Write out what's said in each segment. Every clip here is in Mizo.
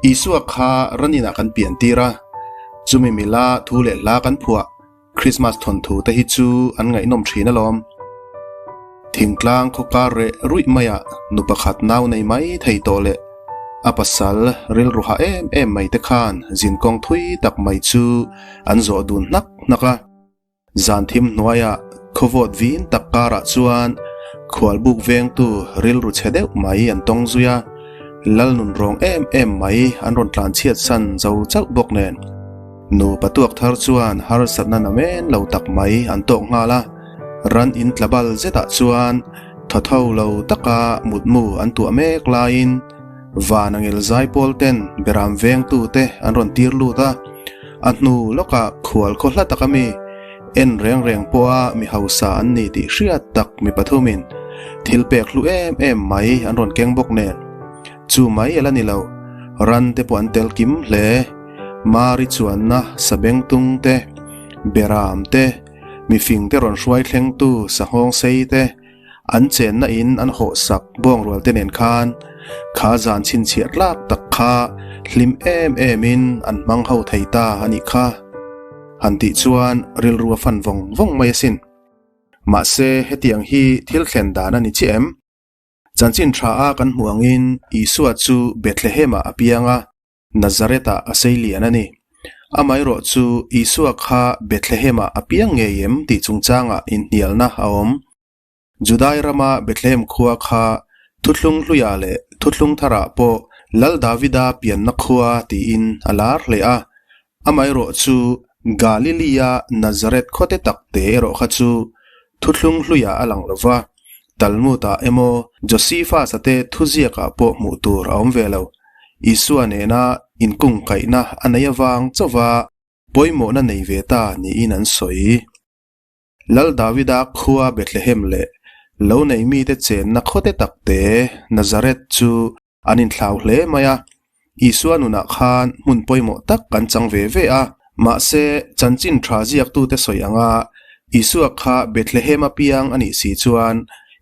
Isua kha ran inah kan pian tir a, chumi mila thu leh hla kan phuah Krismas thawnthu te hi chu an ngaihnawm thin alawm. Thingtlang khaw kar reh ruih maiah nu pakhat nau nei mai thei tawh leh a pasal rilru hah em em mai te khan zinkawng thui tak mai chu an zawh dun hnak hnak a. Zan thim hnuaiah khawvawt vin tak karah chuan khualbuk vengtu rilru chhe deuh mai an tawng zui a, lal nun rawng em em mai an rawn tlan chhiat san zo chauh bawk nen. Nupa tuak thar chuan harsatna na men lo tak mai an tawk nghal a, ran in tla bal zetah chuan thaw tho lo taka mutmu an tuah mek laiin van angel zaipawl ten beram vengtu te an rawn tir lut a, a hnu lawkah khual khaw hla tak ami en reng reng pawha mi hausa an ni tih hriat tak mi pathumin thil pek hlu em em mai an rawn keng bawk nen. Chu mai a la ni lo, ran te pawh an tel kim hle. Mari chuanna sabengtung te, beram te, mifing te rawn hruai thlengtu sanghawng sei te, An chenna in an hawhsak bawngrual te nen khan kha zan chhinchhiah tlak tak kha hlim em em in an hmang ho thei ta a nih kha. Han tih chuan rilru a fan vawng vawng mai asin. Mahse hetiang hi thil thlen dan a ni chiah em? Chanchin tha a kan hmuh angin Isua chu Bethlehem ah a piang a, Nazareth-ah a sei lian a ni. Amaherawh chu Isua kha Bethlehem-ah a piang ngei em tih chungchangah inhnialna a awm. Judai rama Bethlehem khua kha Thuthlung Hluiah leh Thuthlung Tharah pawh Lal Davida pianna khua tiin a lar hle a. Amaherawh chu Galilee-a Nazareth khawte takte erawh kha chu Thuthlung Hluiah a lang lo va, Talmud-ah emaw Josephus-a te thuziakah pawh hmuh tur a awm ve lo. Isua nena inkungkaihna a nei avang chauva pawimawhna nei ve ta niin an sawi. Lal Davida khua Bethlehem leh lo nei mite chenna khawte takte Nazareth chu an inthlau hle mai a. Isua nunah khan hmun pawimawh tak an chang ve ve a. Mahse, chanchin tha ziaktute sawi anga Isua kha Bethlehem a piang a nih si chuan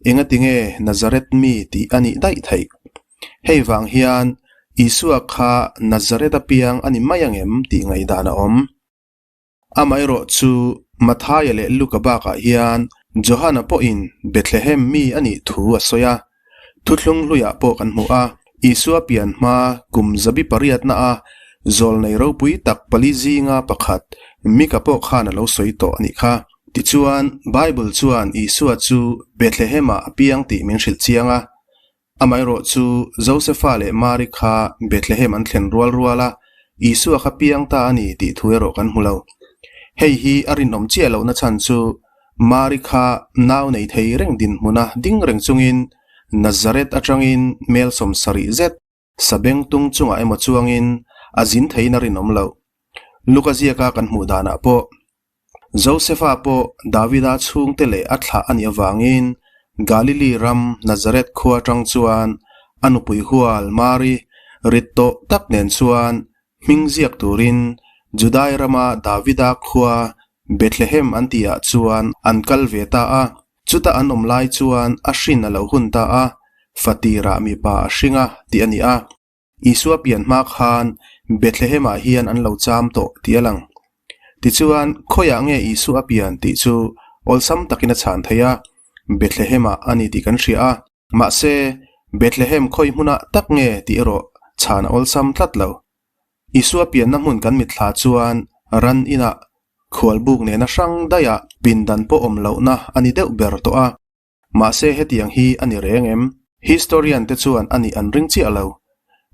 engatinge Nazareth mi tih a nih daih theih? Hei vang hian Isua kha Nazareth a piang a ni mai angem tih ngaihdan a awm. Amaherawh chu Mathaia leh Luka bakah hian Johana pawhin Bethlehem mi a nih thu a sawi a. Thuthlung hluiah pawh kan hmu a, Isua pian hma kum zabi pariatna a zawlnei ropui tak pali zinga pakhat Mika pawh khan a lo sawi tawh a nih kha. Tichuan, Bible chuan Isua chu Bethlehem-ah a piang tih min hrilh chiang a. Amaherawh chu Josefa leh Mari kha Bethlehem an thlen rual rual a, Isua kha piang ta a ni tih thu erawh kan hmu lo. Hei hi a rinawm chiah lohna chhan chu Mari kha nau nei thei reng dinhmuna ding reng chungin Nazareth atangin mel 70 zet sabengtung chungah emaw chuangin a zin theiin a rinawm loh. Luka ziaka kan hmuh danah pawh Josefa pawh Davida chhungte leh a thlah a nih avangin Galili ram Nazareth khua atang chuan a nupui hual Mari rit tawh tak nen chuan hming ziak turin Judai rama Davida khua Bethlehem an tihah chuan an kal ve ta a. Chuta an awm lai chuan a hrin a lo hun ta a, fatirah mipa a hring a tih a ni a. Isua pian hma khan Bethlehem-ah hian an lo cham tawh tih a lang. Tichuan, khawiah nge Isua a pian tih chu awlsam takin a chhan thei a, Bethlehem-ah a ni tih kan hria a. Mahse, Bethlehem khawi hmunah tak nge tih erawh chhan a awlsam tlat lo. Isua pianna hmun kan mitthla chuan ran inah khualbuk nena hrang daihah pindan pawh awm lohna a ni deuh ber tawh a. Mahse hetiang hi a ni reng em? Historian te chuan a nih an ring chiah lo.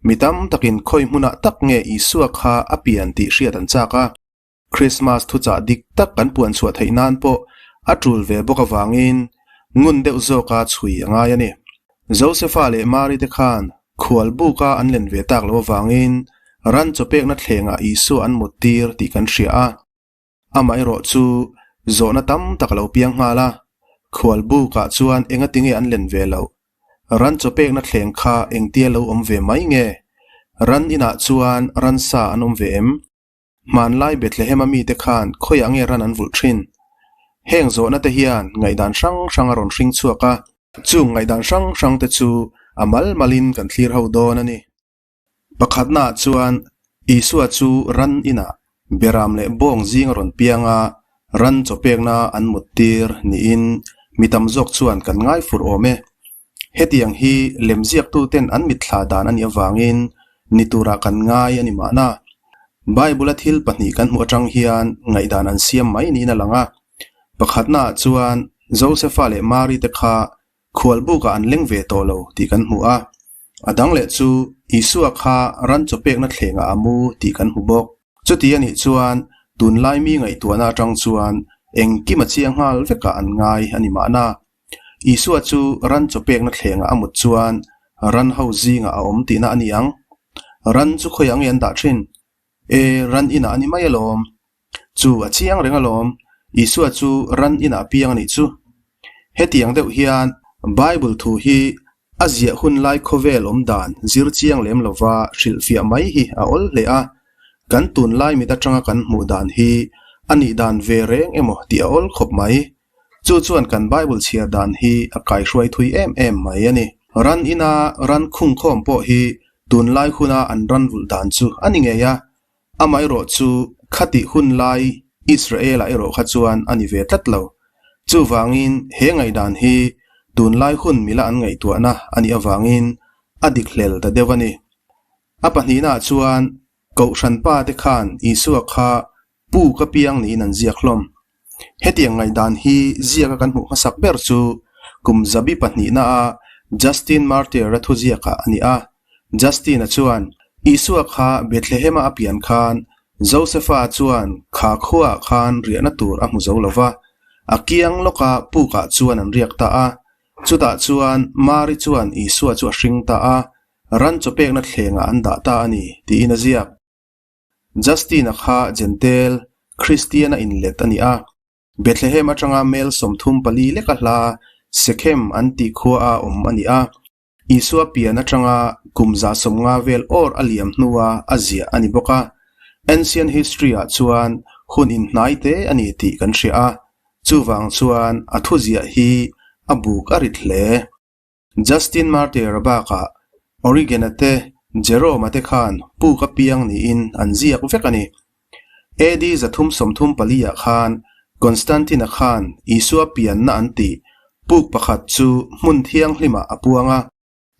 Mi tam takin khawi hmunah tak nge Isua kha a pian tih hriat an chak a. Krismas thuchah dik tak kan puan chhuah theih nan pawh a tul ve bawk avangin ngun deuh zawka chhui a ngai a ni. Josefa leh Mari te khan khual buka an len ve tak loh avangin ran chawpekna thlengah Isua an mut tir tih kan hria a. Amaherawh chu zawhna tam tak a lo piang nghal a, khual bukah chuan engatinge an len ve loh? Ran chawpekna thleng kha engtia lo awm ve mai nge? Ran inah chuan ransa an awm ve em? Hmanlai Bethlehem-a mite khan khawiah nge ran an vulh thin? Heng zawhna te hian ngaihdan hrang hrang a rawn hring chhuak a, chung ngaihdan hrang hrang te chu a mal malin kan thlir ho dawn a ni. Pakhatnaah chuan Isua chu ran inah beram leh bawng zing a rawn piang a, ran chaw pekna an muttir niin mi tam zawk chuan kan ngai fur awm e. Hetiang hi lemziaktuten an mitthla dan a nih avangin ni turah kan ngai a ni mahna. Bible-a thil pahnih kan hmuh atang hian ngaihdan an siam mai niin a lang a. Pakhatnaah chuan Josefa leh Mari te kha khualbukah an leng ve tawh lo tih kan hmu a. A dang leh chu Isua kha ran chaw pekna thlengah a mu tih kan hmu bawk. Chuti a nih chuan tunlai mi ngaihtuahna atang chuan engkim a chiang nghal vekah an ngai a ni mahna. Isua chu ran chaw pekna thlengah a mut chuan ran ho zingah a awm tihna a ni ang. Ran chu khawiah nge an dah thin? E, ran inah a ni mai alawm. Chu a chiang reng alawm, Isua chu ran inah piang a nih chu. Hetiang deuh hian Bible thu hi a ziah hun lai khawvel awm dan zir chiang lem lova hrilhfiah mai hi a awl hle a, kan tunlai mit atanga kan hmuh dan hi a nih dan ve reng emaw tih a awl khawp mai. Chu chuan kan Bible chhiar dan hi a kaihruai thui em em mai a ni. Ran ina ran khungkhawm pawh hi tunlai huna an ran vulh dan chu a ni ngei a, Amaherawh chu khatih hun lai Israel-ah erawh kha chuan a ni ve tlat lo. Chuvangin he ngaihdan hi tunlai hun mila an ngaihtuahna a nih avangin a dik hlel ta deuh a ni. A pahnihnaah chuan Kohhran pa te khan Isua kha pu ka piang niin an ziak hlawm. Hetiang ngaihdan hi ziaka kan hmuh hmasak ber chu kum zabi pahnihna-a Justin Martyr-a thuziakah a ni a. Justin-a chuan, Isua kha Bethlehem-a a pian khan Josefa chuan kha khuaah khan riahna tur a hmu zo lo va, a kiang lawka pukah chuan an riak ta a. Chutah chuan Mari chuan Isua chu a hring ta a, ran chaw pekna thlengah an dah ta a ni, tiin a ziak. Justin-a kha Jentail Kristian-a inlet a ni a, Bethlehem atanga mel 34 leka hla Sechem an tih khuaa awm a ni a. Isua pian atanga kum 150 vel awr a liam hnua a ziah a ni bawk a. Ancient history-ah chuan hun inhnai te a ni tih kan hria a, chuvang chuan a thuziah hi a buk a rit hle. Justin Martyr-a bakah Origen-a te, Jerome-a te khan puk a piang niin an ziak vek a ni. AD 334-ah khan Constantine-a khan Isua pianna an tih puk pakhat chu hmun thianghlimah a puang a,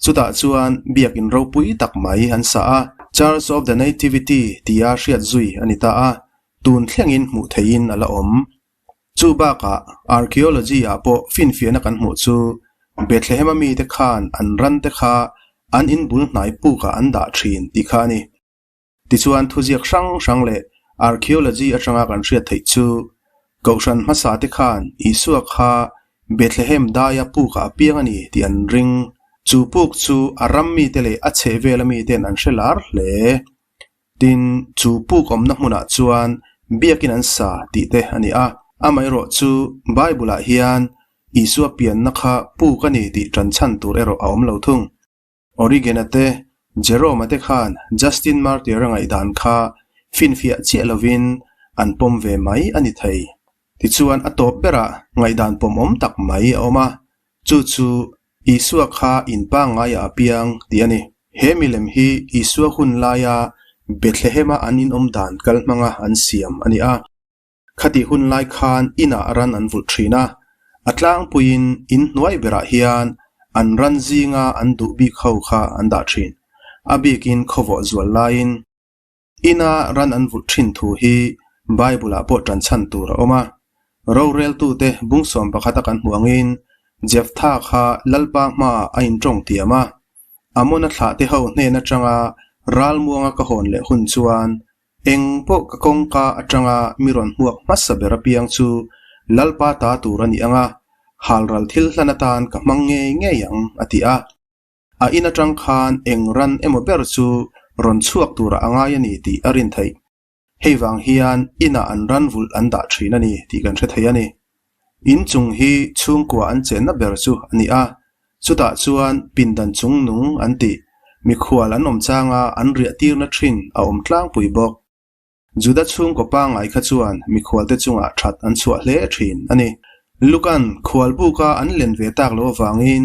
chutah chuan biakin ropui tak mai an sa a, Church of the Nativity tia hriat zui a ni ta a, tun thlengin hmuh theihin a la awm. Chu bakah archaeology-ah pawh finfiahna kan hmuh chu Bethlehem-a mite khan an rante kha an in bul hnai pukah an dah thin tih kha a ni. Tichuan thuziak hrang hrang leh archaeology atanga kan hriat theih chu Kohhran hmasa te khan Isua kha Bethlehem daia pukah a piang a ni tih an ring. Chu puk chu a ram mite leh a chhehvela miten an hre lar hle. Tin, chu puk awmna hmunah chuan biakin an sa tih te a ni a. Amaherawh chu Bible-ah hian Isua pianna kha puk a ni tih ṭan chhan tur erawh a awm lo thung. Origen-a te, Jerome-a te khan Justin Martyr-a ngaihdan kha finfiah chiah lovin an pawm ve mai a ni thei. Tichuan a tawp berah ngaihdan pawmawm tak mai a awm a, chu chu Isua kha in pangngaiah a piang tih a ni. He milem hi Isua hun laia Bethlehem-a an inawm dan kal hmanga an siam a ni a. Khatih hun lai khan inah ran an vulh thin a, a tlangpuiin in hnuai berah hian an ran zinga an duh bik ho kha an dah thin, a bikin khawvawh zual laiin. Ina ran an vulh thin thu hi Bible-ah pawh ṭan chhan tur a awm a. Roreltute bung sawm pakhata kan hmuh angin Jeftha kha Lalpa hmaah a inṭawng tiam a. Amona thlahte ho hnen aṭanga ralmuanga ka hawn leh hun chuan eng pawh ka kawngka aṭanga mi rawn hmuak hmasa ber apiang chu Lalpa ta tur a ni ang a, halral thil hlan atan ka hmang ngei ngei ang, a ti a. A in atang khan eng ran emaw ber chu rawn chhuak turah a ngai a ni tih a rin theih. Hei vang hian inah an ran vulh an dah thin a ni tih kan hre thei a ni. In chung hi chhungkua an chenna ber chu a ni a, chutah chuan pindan chung nung an tih, mikhual an awm changa an riah tirna thin a awm tlangpui bawk. Juda chhungkaw pangngai kha chuan mikhualte chungah that an chhuah hle thin a ni. Lukan khualbuka an len ve tak loh avangin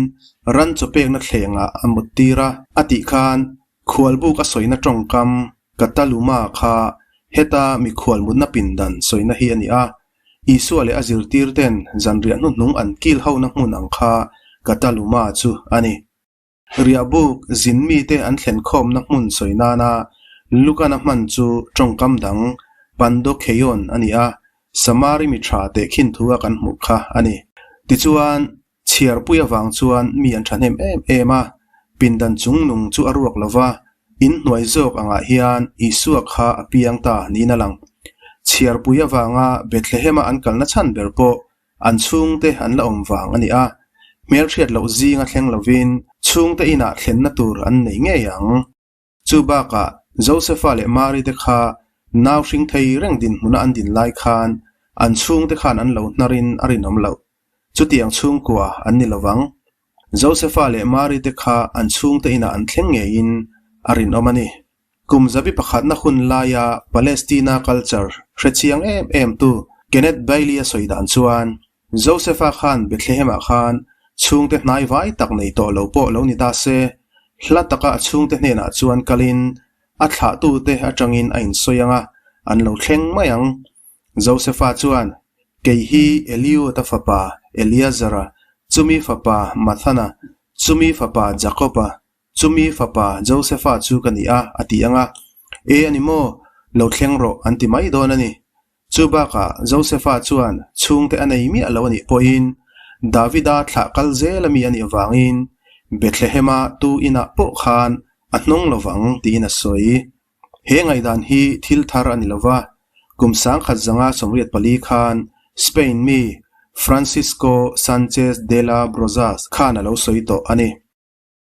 ran chaw pekna thlengah a mut tir a, a tih khan Khualbuk a sawina tawngkam Kataluma kha heta mikhual mutna pindan sawina hi a ni a. Isua leh a zirtirten zanriah hnuhnung an kil hona hmun ang kha Kataluma chu a ni. Riahbuk zin mite an thlen khawmna hmun sawi nana Lukan a hman chu tawngkam dang Pandokheion a ni a, Samari mi tha tehkhin thu a kan hmuh kha a ni. Tichuan, chhiarpui avang chuan mi an thahnem em em a, pindan chungnung chu a ruak lo va, in hnuai zawk angah hian Isua kha a piang ta niin a lang. Chhiarpui avanga Bethlehem-a an kalna chhan ber pawh An chhungte an la awm vang a ni a, hmelhriat loh zinga thleng lovin chhungte inah thlenna tur an nei ngei ang. Chu bakah Josefa leh Mari te kha nau hring thei reng dinhmuna an din lai khan an chhungte khan an lo hnarin a rinawm loh. Chutiang chhungkua an ni lovang. Josefa leh Mari te kha an chhungte inah an thleng ngeiin a rinawm a ni. Kum zabi pakhatna hun laia Palestina culture hre chiang em em tu Kenneth Bailey-a sawi dan chuan, Josefa khan Bethlehem-ah khan chhungte hnai vai tak nei tawh lo pawh lo ni ta se, hla taka a chhungte hnenah chuan kalin a thlahtute atangin a insawi ang a, an lo thleng mai ang. Josefa chuan, Kei hi Eliud-a fapa Eleazar-a, chumi fapa Mathana, chumi fapa Jakob-a, Chumi fapa Josefa chu ka ni a, a ti ang a. E a ni maw? Lo thleng rawh, an ti mai dawn a ni. Chu bakah Josefa chuan chhungte a nei miah lo a nih pawhin Davida thlah kal zel ami a nih avangin Bethlehema tu inah pawh khan a hnawng lovang tiin a sawi. He ngaihdan hi thil thar a ni lo va, kum 1984 khan Spain mi Francisco Sanchez de la Brozas khan a lo sawi tawh a ni.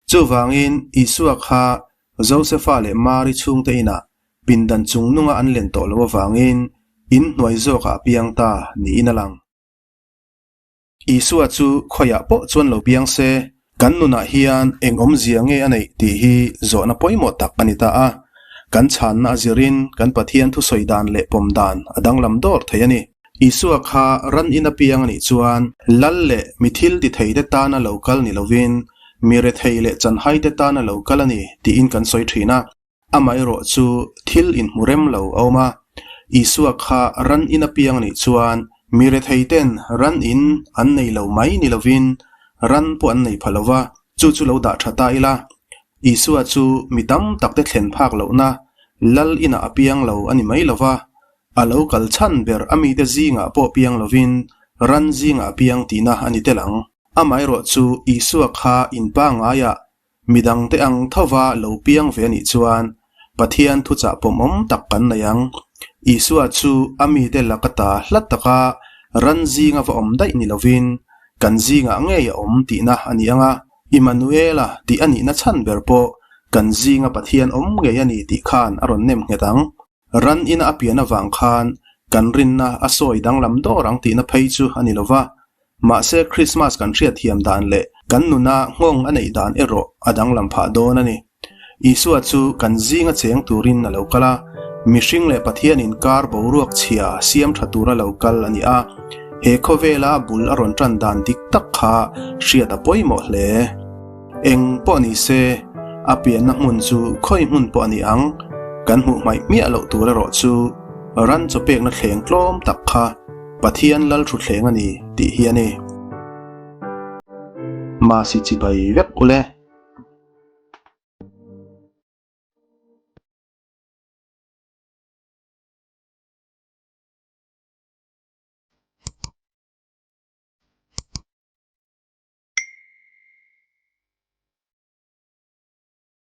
Chuvangin, Isua kha Josefa leh Mari chhungte inah pindan chungnunga an len tawh loh avangin in hnuai zawkah a piang ta niin a lang. Isua chu khawiah pawh chuan lo piang se, kan nunah hian eng awmzia nge a neih tih hi zawhna pawimawh tak a ni ta a. Kan chhanna a zirin kan Pathian thusawi dan leh pawm dan a danglam dawr thei a ni. Isua kha ran in a piang a nih chuan lal leh mi thil ti theite tana lo kal ni lovin mi rethei leh chanhaite tana lo kal a ni tiin kan sawi thin a. Amaherawh chu thil inhmu rem lo a awm a. Isua kha ran in a piang a nih chuan mi retheiten ran in an nei lo mai ni lovin ran pawh an nei pha lo va, chu chu lo dah tha ta ila. Isua chu mi tam takte thlen phak lohna lal inah a piang lo a ni mai lo va, A lo kal chhan ber a mite zingah pawh piang lovin ran zingah piang tihna a ni tel ang. Amaherawh chu Isua kha in pangaiah midangte ang thova lo piang ve a nih chuan Pathian thuchah pawmawm tak kan nei ang. Isua chu a mite laka ta hla taka ran zinga va awm daih ni lovin kan zingah ngei a awm tihna a ni ang a, Immanuela tih a nihna chhan ber pawh kan zinga Pathian awm ngei a ni tih khan a rawn nem nghet ang. Ran ina a pian avang khan kan rinna a sawi danglam dawr ang tihna phei chu a ni lo va. Mahse Krismas kan hriatthiam dan leh kan nuna nghawng a neih dan erawh a danglam phah dawn a ni. Isua chu kan zinga cheng turin a lo kal a, mihring leh Pathian inkar boruak chhia siam tha tura lo kal a ni a. He khawvela bul a rawn tan dan dik tak kha hriat a pawimawh hle. Eng pawh ni se, a pianna hmun chu khawi hmun pawh a ni ang, kan hmuh hmaih miah loh tur erawh chu ran chaw pekna thleng tlawm tak kha Pathian lal thuthleng a ni tih hi a ni. Masi chibai vek ule.